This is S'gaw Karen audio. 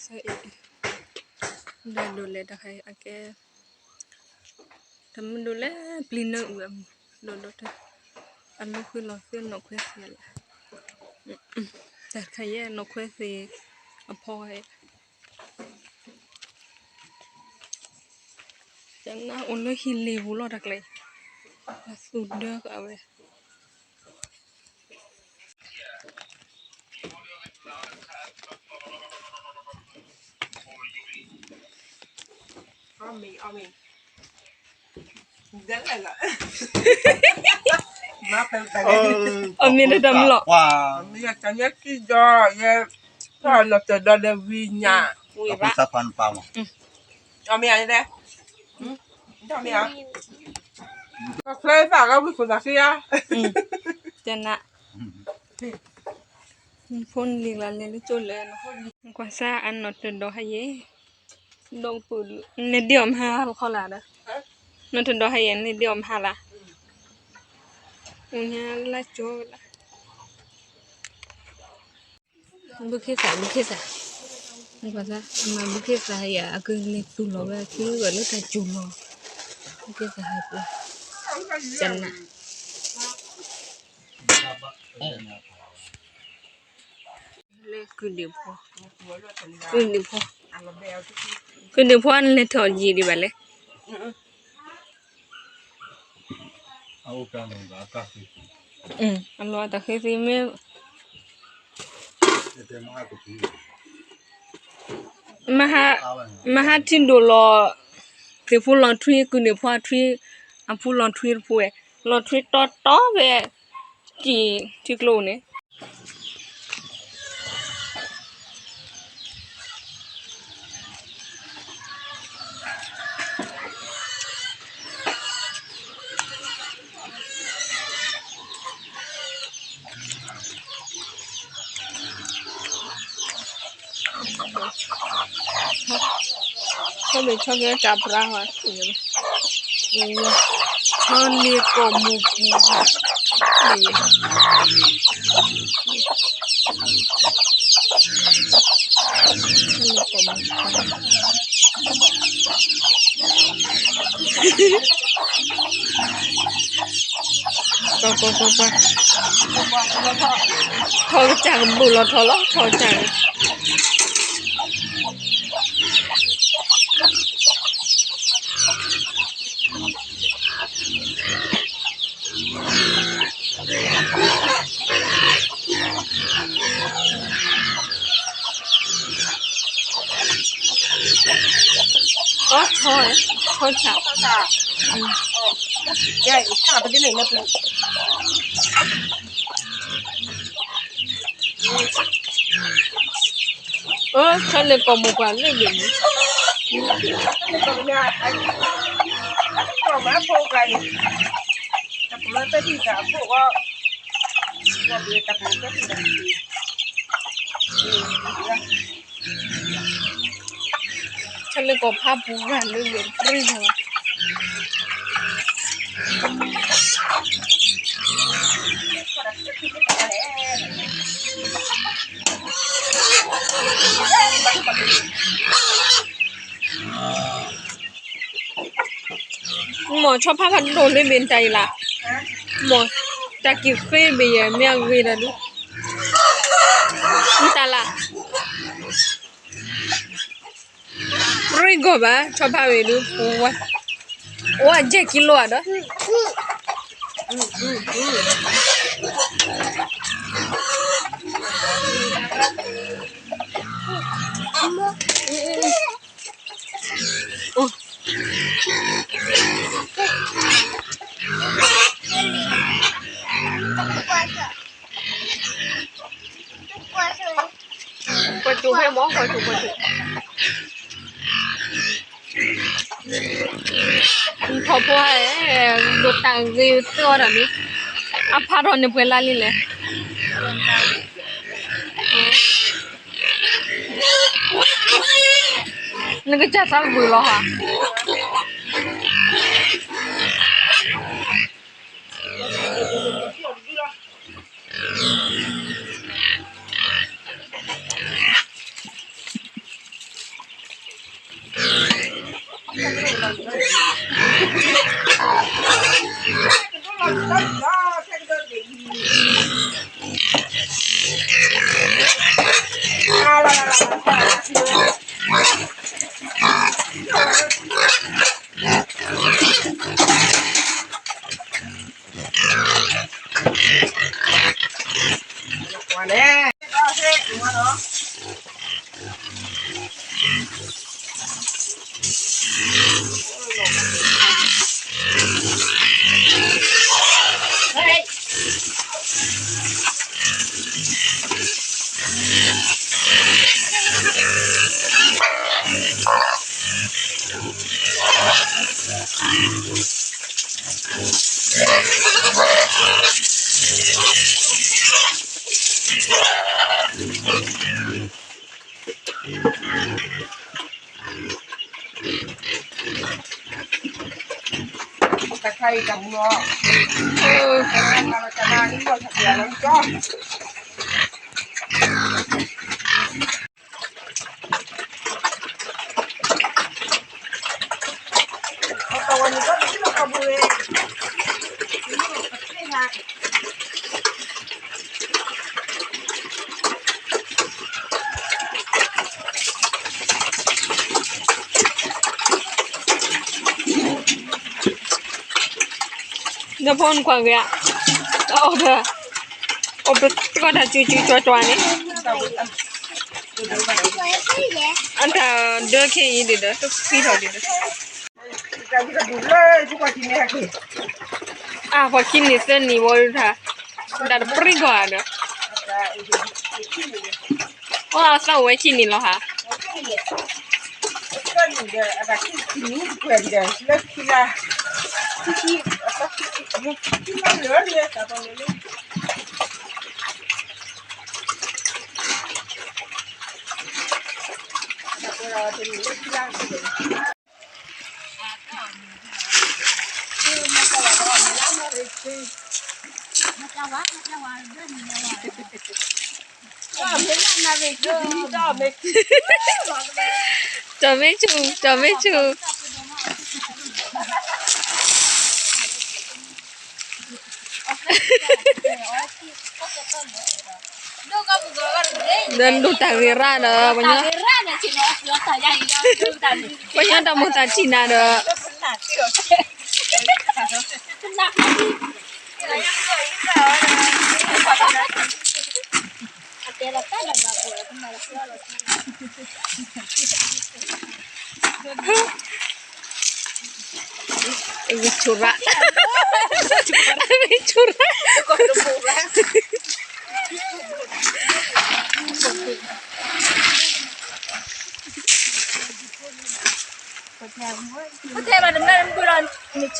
တၢ်ဒိးလဲၤတခါအံၤအကဲ တမုၢ်ဒိၣ်လဲၣ် ပျံၤနၢအုးအမုၢ် ဒိၣ်ဒိၣ်တၢ် အလိၣ်ဃုလီၤသ့ၣ်နီၣ်ခွဲသ့လီၤ တၢ်တခါယဲၢ်နီၣ်ခွဲသ့ အဖီဝဲ တၢ်နၢ်အိၣ်လၢဟံၣ်လ့ၤပူၤလီၤတၢ်ကျဲ အသူၣ်ဒၢဃာ်ဝဲ အီၣ်မ့ၤတဒီးမုၢ်လီၤ အီၣ်မ့ၤတဒီး ယဲ နီၢ်တဒီးဒီးဝံၤညါ ဝံၤဘၣ် အီၣ်မ့ၤအီၤလဲၣ် ချၢသးကဝံၤခိၣ်သးဃံဧါ တနၤ ဖိနလံၤလၢလဲၤလၢကၠိလၢ ကွၢ်စၢ်အနီၢ်တဒီးဟဲယဲ ဒီးပူၤ နဒ့အီၣ်မဟါလီၤခီလာ်ဒီး နီၢ်တဒီးဟဲယဲ နဒ့အီၣ်မဟါလၢ် အိၣ်ညါလၢကၠိလၢ ဘုခ့သၣ် ဘုခ့သၣ် နကွၢ်စၢ် အမၤဘုခ့သၣ်ဟဲယဲ အကလဲၤသူၣ်လီၤဝဲ အကလဲၤလၢတၢ်စူၤလီၤ ဘုခ့သၣ်ဟဲပူၤ ကနၣ် လၢကုဒံးဖိ ကုဒံးဖိ ကုဒံးဖိန့ၣ်လဲၤထီၣ်ယံာ်ဒံးဘၣ်လဲၣ် အလီၤတၢ်ဃ့သ့မ့ၢ် မဟါ မဟါထံဒိၣ်လီၤ သ့ၣ်ဖိလီၤထွံ ကုန့ၣ်ဖိထွံ အဖိလီၤထွံတဖိဝဲ လီၤထွံတီတီဝဲ ကံၣ်ထံကျိန့ၣ် ဆီဘ့ၣ်ဆီကဲတၢ်ပြါဟီ ဆီလ့ကိာ်မိၢ်ပူၤ ဆီလ့ကိာ်မိၢ်ပူၤ ကွၢ်ကွၢ်ကွၢ်ကွၢ် ထီၣ်ကစၢ်ကဘူၣ်လီၤထီၣ်လီၤ ထီၣ်ကစၢ်န့ၣ် အီ ထီ ထီဆၣ် အၢ ဆီလ့ကိာ်မိၢ်ပှၢ်လၢဘ့ၣ်မုၢ် ဆီလ့ကိာ်ဖးပူၤဂၤလၢဘ့ၣ်ပြံၢ်ထီၣ် မ့ၢ်ဆီဖါဖးဒိၣ်လၢဘ့ၣ်တၢ်အံၤလၢ်, မ့ၢ်တၢ်က့ၤဃ့ဘ့ၣ်ယဲၢ်မ့ၢ်အဂ့ၤဒီးဒုး, မ့ၢ်တၢ်လၢ်, ရ့ဂီၢ်ဘၣ် ဆီဖါဝဲဒုး, ပဝဲ, အိၣ်အယဲၢ်ကံလိဧါဒီး ကွၢ်ကၠိဖဲမ့ၢ် ကွၢ်ကၠိ ကွၢ်ကၠိ, ထီၣ်ဖိဟဲ, ဒိးတၢ်ဂ့ၤသၢအီၤတၢ်န့ၣ်, အဖးထီၣ်န့ၣ်ပှဲၤလၢလံလဲၣ်, နကစၢ်သးဘုၣ်လီၤဟါ. တၢ်ခါအံၤတၢ်မူလီၤ, တၢ်ခါအံၤတၢ်မူလီၤ, ဒီးဖိနကွၢ်က့ၤဧါ, အီၣ်ဒီး အီၣ်ဒီးတကီၢ်တၢ်ကၠူကၠူကၠွၤကၠွၤန့ၣ်, အတၢ်ဒၢခဲအံၤဒ်ဒီး တဖှံထီၣ်ဒ်ဒီး, အါ ပှၤခံနံၣ်သၢနံၣ်ဝံၤတၢ်, တၢ်တပြံကီၢ်ဒီး, အီၣ်အသီဝဲခံနံၣ်လီၤဟါ. ကၠီၣ်မ့ၢ်ဆူၣ်, ကၠီၣ်မ့ၢ်ဆူၣ်. ဒီးဒိၣ်တၢ်ဂ့ၤရၣ်ဒီး ပှၤညီ, ပှၤညီတၢ်မိၢ်တၢ်ထံၣ်နၤဒီး အဝဲဆိရၣ်, အဝဲဆိရၣ်. ပတဲဘၣ်တမ့ၢ်လၢနကွၢ်လီၤ,